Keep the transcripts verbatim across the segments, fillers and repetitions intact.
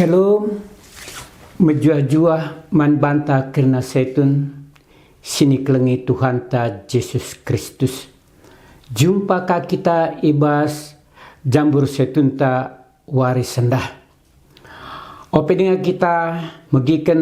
Shalom, mejuah-juah man banta kerina setun si nikelengi Tuhanta Jesus Kristus. Jumpa ka kita i bas jambur setunta wari sendah. Ope denga kita megiken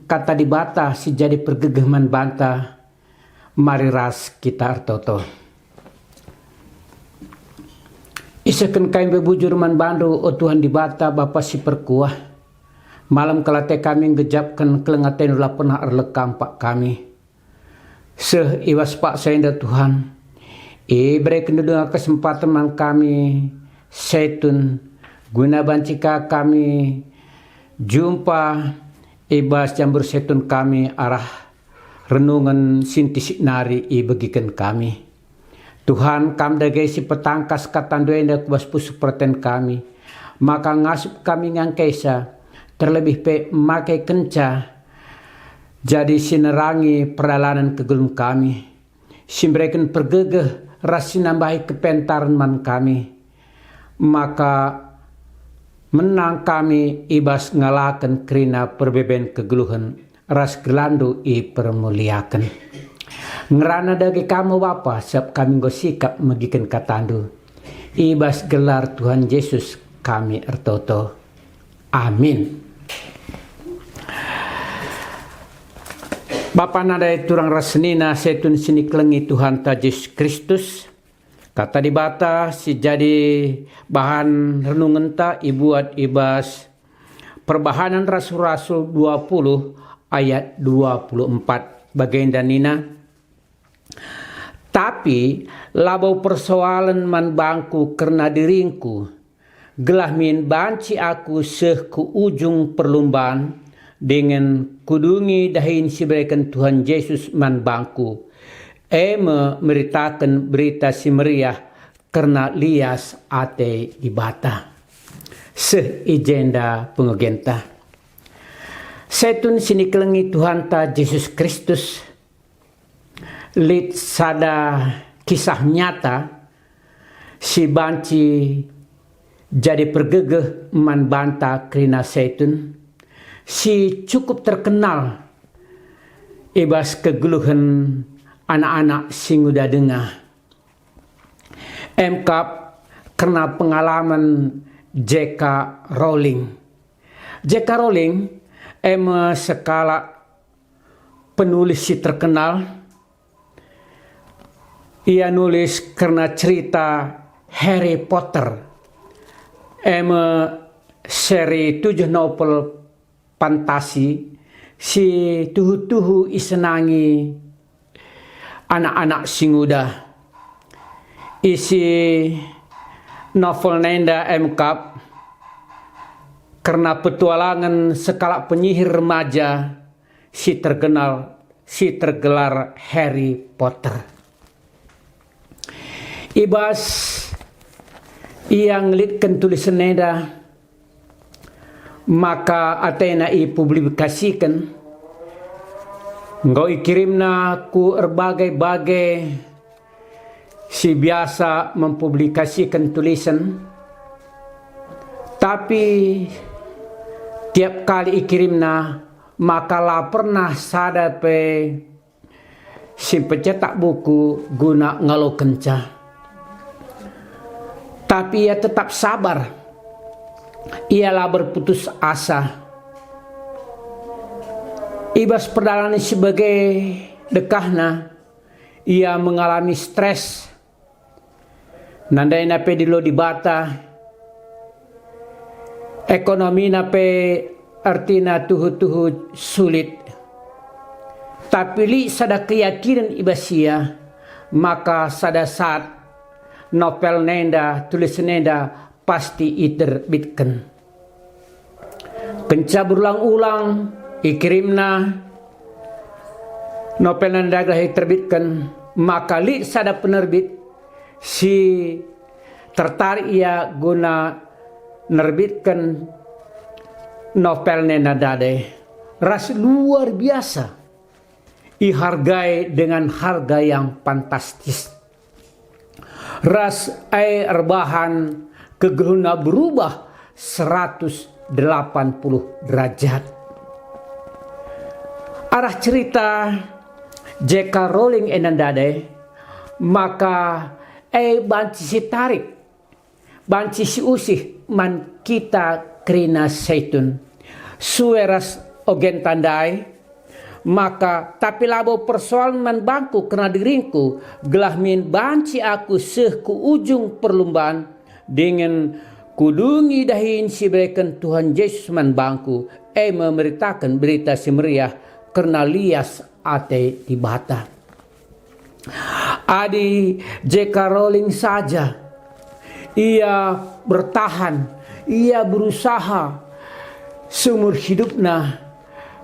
Kata Dibata si jadi pergegeh man banta, mari ras kita ertoto. Isehken kami bujur man bandu, o Tuhan Dibata, Bapa si perkuah. Malem kal ate kami nggejapken keleng atendu la pernah erlekampak kami. Seh i bas paksa enda, Tuhan, iberekenNdu denga kesempaten man kami setun, guna banci ka kami jumpa i bas jambur setun kami arah renungen si ntisik nari ibegiken kami. Tuhan, Kam dage si petangkas KataNdu enda ku bas pusuh peraten kami, maka ngasup kami ngangkaisa, terlebih pe make kenca jadi si nerangi perdalanen kegeluhen kami, si mbereken pergegeh ras si nambahi kepentaren man kami, maka menang kami i bas ngalaken kerina perbeben kegeluhen ras gelarNdu ipermuliaken. Ngerana dage Kam, o Bapa, sabap kami enggo sikap megiken KataNdu. I bas gelar Tuhan Jesus kami ertoto. Amin. Bapa nadai turang ras senina setun si nikelengi Tuhanta Jesus Kristus, Kata Dibata si jadi bahan renungenta ibuat i bas Perbahanen Rasul-Rasul dua puluh ayat dua puluh empat, bagenda nina, "Tapi labo persoalen man bangku kerna diringku, gelah min banci aku seh ku ujung perlumban, dingen kudungi dahin si ibereken Tuhan Jesus man bangku, e me meritaken Berita Si Meriah kerna lias ate Dibata." Seh i jenda pengogenta. Setun si nikelengi Tuhanta Jesus Kristus, lit sada kisah nyata si banci jadi pergegeh man banta kerina setun, si cukup terkenal i bas kegeluhen anak-anak si nguda denga. Emkap kerna pengalamen J K Rowling. J K Rowling e me sekalak penulis si terkenal. Ia nulis kerna cerita Harry Potter, e me seri tujuh novel fantasi si tuhu-tuhu isenangi anak-anak si nguda. Isi novel nenda emkap kerna petualangen sekalak penyihir remaja si terkenal, si tergelar Harry Potter. I bas ia ngelitken tulisen enda, maka atena ipublikasiken, enggo ikirimna ku erbagai-bagai si biasa mempublikasiken tulisen, tapi tiap kali ikirimna, maka la pernah sada pe si mpecentak buku guna ngalokenca. Tapi ia tetap sabar. Ia la berputus asa. I bas perdalanen si bage dekahna, ia mengalami stres. Nandaina pe dilo Dibata, ekonomina pe ertina tuhu-tuhu sulit. Tapi lit sada keyakinen i bas ia, maka sada saat novel nenda, tulisen nenda pasti iterbitken. Kenca berulang-ulang ikirimna novel nenda gelah iterbitken, maka lit sada penerbit si tertarik ia guna nerbitken novel nenda ndai, ras luar biasa ihargai dengan harga yang fantastis. Ras e erbahan kegeluhna berubah seratus delapan puluh derajat. Arah cerita J K Rowling enda ndai, maka e banci sitarik, banci siusih man kita kerina Saitun. Sue ras ogenta ndai, maka tapi labo persoalen man bangku kerna diringku, gelah min banci aku seh ku ujung perlumban, dingen kudungi dahin si ibereken Tuhan Jesus man bangku, e me meritaken Berita Si Meriah kerna lias ate Dibata. Adi J K Rowling saja, ia bertahan, ia berusaha seumur hidupna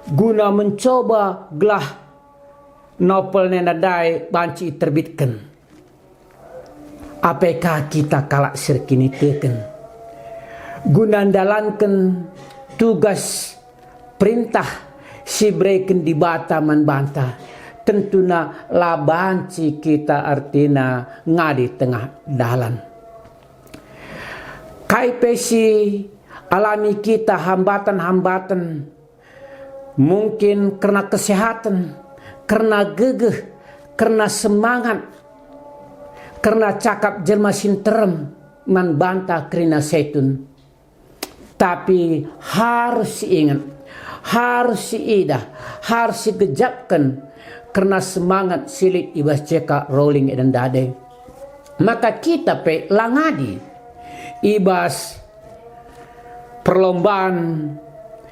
guna mencoba gelah novel enda ndai banci iterbitken. Apai ka kita kalak si erkiniteken guna ndalanken tugas perintah si ibereken Dibata man banta, tentuna la banci kita ertina ngadi tengah dalan. Kai pe si alami kita, hambatan-hambatan, mungkin kerna kesehatan, kerna gegeh, kerna semangat, kerna cakap jelma si nterem man banta kerina Saitun. Tapi harus siinget, harus siidah, harus sigejapken kerna semangat si lit i bas J K Rowling enda ndai. Maka kita pe la ngadi i bas perlomban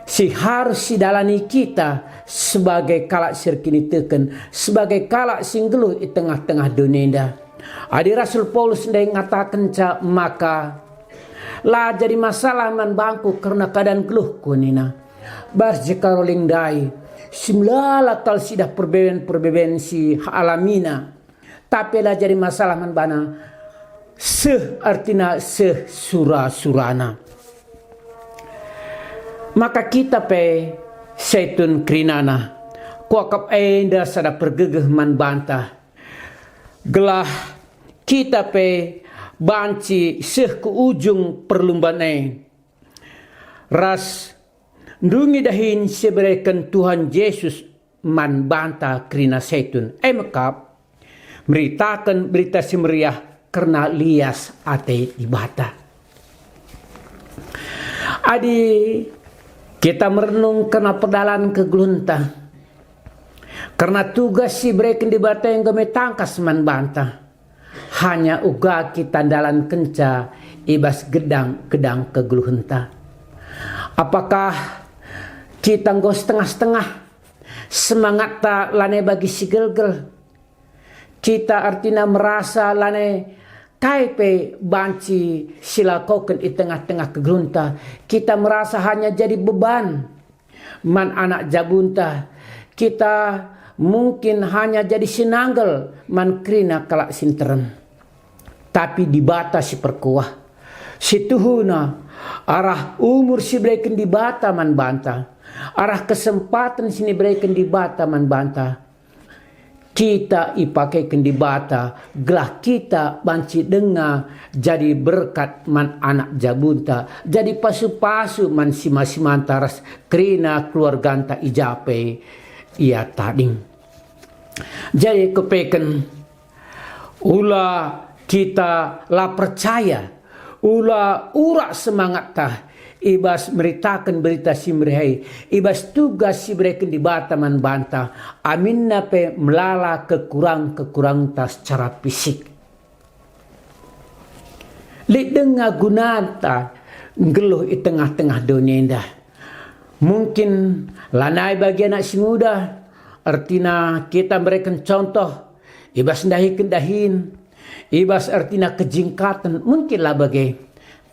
si harus sidalani kita sebagai kalak si erkiniteken, sebagai kalak si nggeluh i tengah-tengah doni enda. Adi Rasul Paulus ndai ngatakenca maka, "La jadi masalah man bangku kerna keadaan geluhku," nina. Bas J K Rowling ndai, si melala kal siidah perbeben-perbeben si alamina. Tapi la jadi masalah man bana seh, ertina seh sura-surana. Maka kita pe Saitun kerinana, kuakap enda sada pergegeh man banta, gelah kita pe banci seh ku ujung perlumban e, ras ndungi dahin si ibereken Tuhan Jesus man banta kerina Saitun, e me kap meritaken Berita Si Meriah kerna lias ate Dibata. Adi kita merenung kerna perdalan kegeluhenta, kerna tugas si ibereken Dibata enggo me tangkas man banta, hanya uga kita ndalankenca i bas gedang-gedang kegeluhenta. Apakah kita enggo setengah-setengah, semangatta lanai bagi si gelgel? Kita ertina merasa lanai kai pe banci silakoken i tengah-tengah kegeluhenta. Kita merasa hanya jadi beban man anak jabunta. Kita mungkin hanya jadi si nanggel man kerina kalak si nterem. Tapi Dibata si perkuah, si tuhuna, arah umur si ibereken Dibata man banta, arah kesempaten si nibereken Dibata man banta, kita ipakeken Dibata gelah kita banci denga jadi berkat man anak jabunta, jadi pasu-pasu man sima-simanta ras kerina keluarganta i ja pe ia tading. Jadi kepeken, ula kita la percaya, ula urak semangatta i bas meritaken Berita Si Meriah e, i bas tugas si ibereken Dibata man banta, aminna pe melala kekurang-kekurangenta secara fisik. Lit denga gunanta nggeluh i tengah-tengah doni enda. Mungkin lanai bagi anak si nguda, ertina kita mereken contoh i bas ndahiken dahin, i bas ertina kejingkaten, mungkin la bage.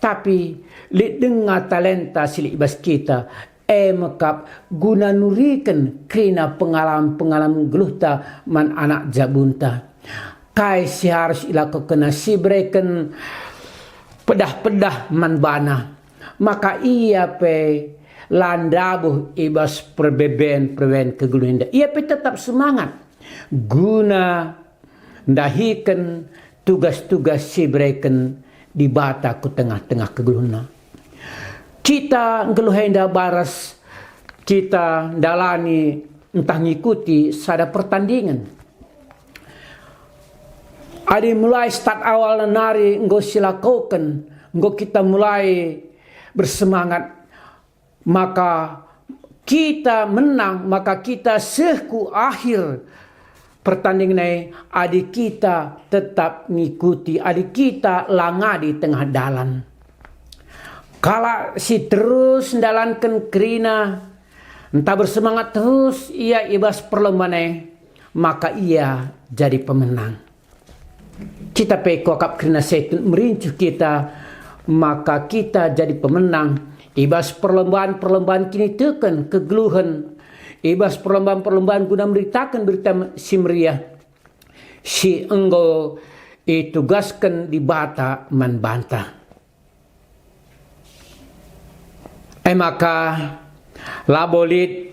Tapi lit denga talenta si lit i bas kita, e me kap guna nuriken kerina pengalaman-pengalaman geluhta man anak jabunta. Kai si harus ilakokenna si ibereken pedah-pedah man bana, maka ia pe la ndabuh i bas perbeben-perbeben kegeluhen enda. Ia pe tetap semangat guna ndahiken tugas-tugas si ibereken Dibata ku tengah-tengah kegeluhenna. Kita nggeluh enda baras kita ndalani ntah ngikuti sada pertandingen. Adi mulai start awal nari enggo silakoken, enggo kita mulai bersemangat, maka kita menang, maka kita seh ku akhir pertandingen e, adi kita tetap ngikuti, adi kita la ngadi tengah dalan. Kalak si terus ndalanken kerina, ntah bersemangat terus ia i bas perlomban e, maka ia jadi pemenang. Kita pe kuakap kerina setun merincuh kita, maka kita jadi pemenang i bas perlomban-perlomban kiniteken kegeluhen, i bas perlomban-perlomban guna meritaken Berita Si Meriah si enggo itugasken Dibata man banta. E maka, labo lit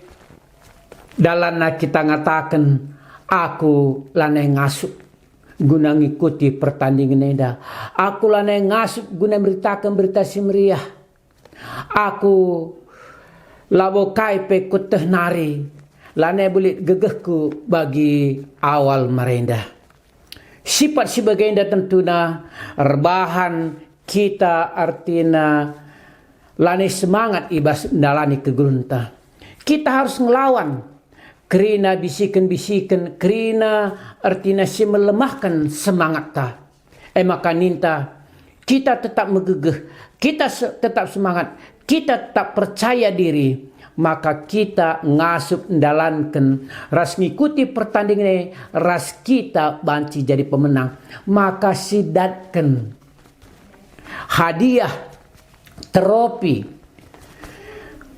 dalanna kita ngataken, "Aku lanai ngasup guna ngikuti pertandingen enda. Aku lanai ngasup guna meritaken Berita Si Meriah. Aku labo kai pe kueteh nari, lanai belit gegehku bagi awal marenda." Sipat si bagenda tentuna erbahan kita, artina lanai semangat i bas ndalani kegeluhenta. Kita harus ngelawan kerina bisiken-bisiken, kerina ertina si melemahken semangatta. E maka ninta, kita tetap megegeh, kita se-, tetap semangat, kita tetap percaya diri, maka kita ngasup ndalanken ras ngikuti pertandingen e ras kita banci jadi pemenang. Maka sidatken hadiah, teropi,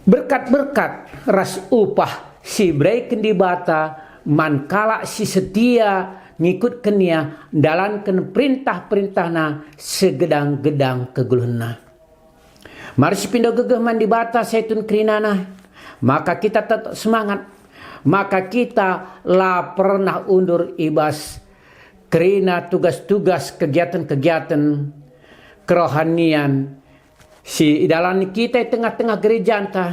berkat-berkat ras upah si ibereken Dibata man kalak si setia ngikutken Ia ndalanken perintah-perintahNa segedang-gedang kegeluhenna. Mari sipindo gegeh man Dibata setun kerinana, maka kita tetap semangat, maka kita la pernah undur i bas kerina tugas-tugas, kegiatan-kegiatan kerohanian si idalani kita i tengah-tengah gerejanta,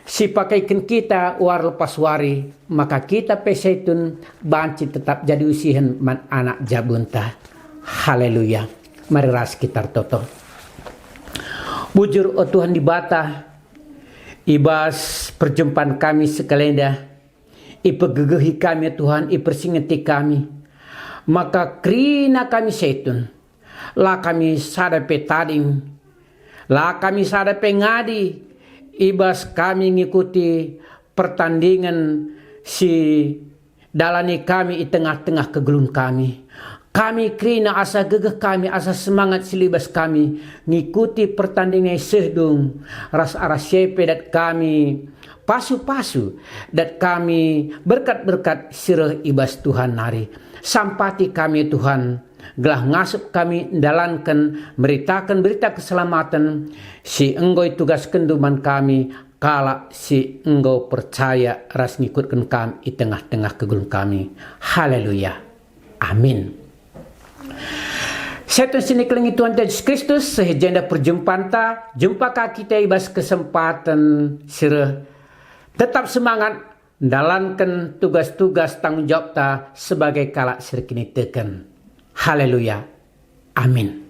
si pakaiken kita wari lepas wari, maka kita pe setun banci tetap jadi usihen man anak jabunta. Haleluya. Mari ras kita ertoto. Bujur, o Tuhan Dibata, i bas perjumpan kami sekalenda, ipegegehi kami, Tuhan, ipersingeti kami. Maka kerina kami setun, la kami sada pe tading, la kami sada pe ngadi i bas kami ngikuti pertandingen si dalani kami i tengah-tengah kegeluhen kami. Kami kerina asa gegeh kami, asa semangat si libas kami ngikuti pertandingen e seh dung, ras arah si e pe dat kami pasu-pasu, dat kami berkat-berkat si reh i bas Tuhan nari. Sampati kami, Tuhan, gelah ngasup kami ndalanken meritaken berita keselamaten si enggo itugaskenNdu man kami, kalak si enggo percaya ras ngikutken Kam i tengah-tengah kegeluhen kami. Haleluya. Amin. Setun si nikelengi Tuhan Jesus Kristus, seh i jenda perjumpanta, jumpa ka kita i bas kesempaten si reh. Tetap semangat, ndalanken tugas-tugas tanggung jawabta sebagai kalak si erkiniteken. Haleluya. Amin.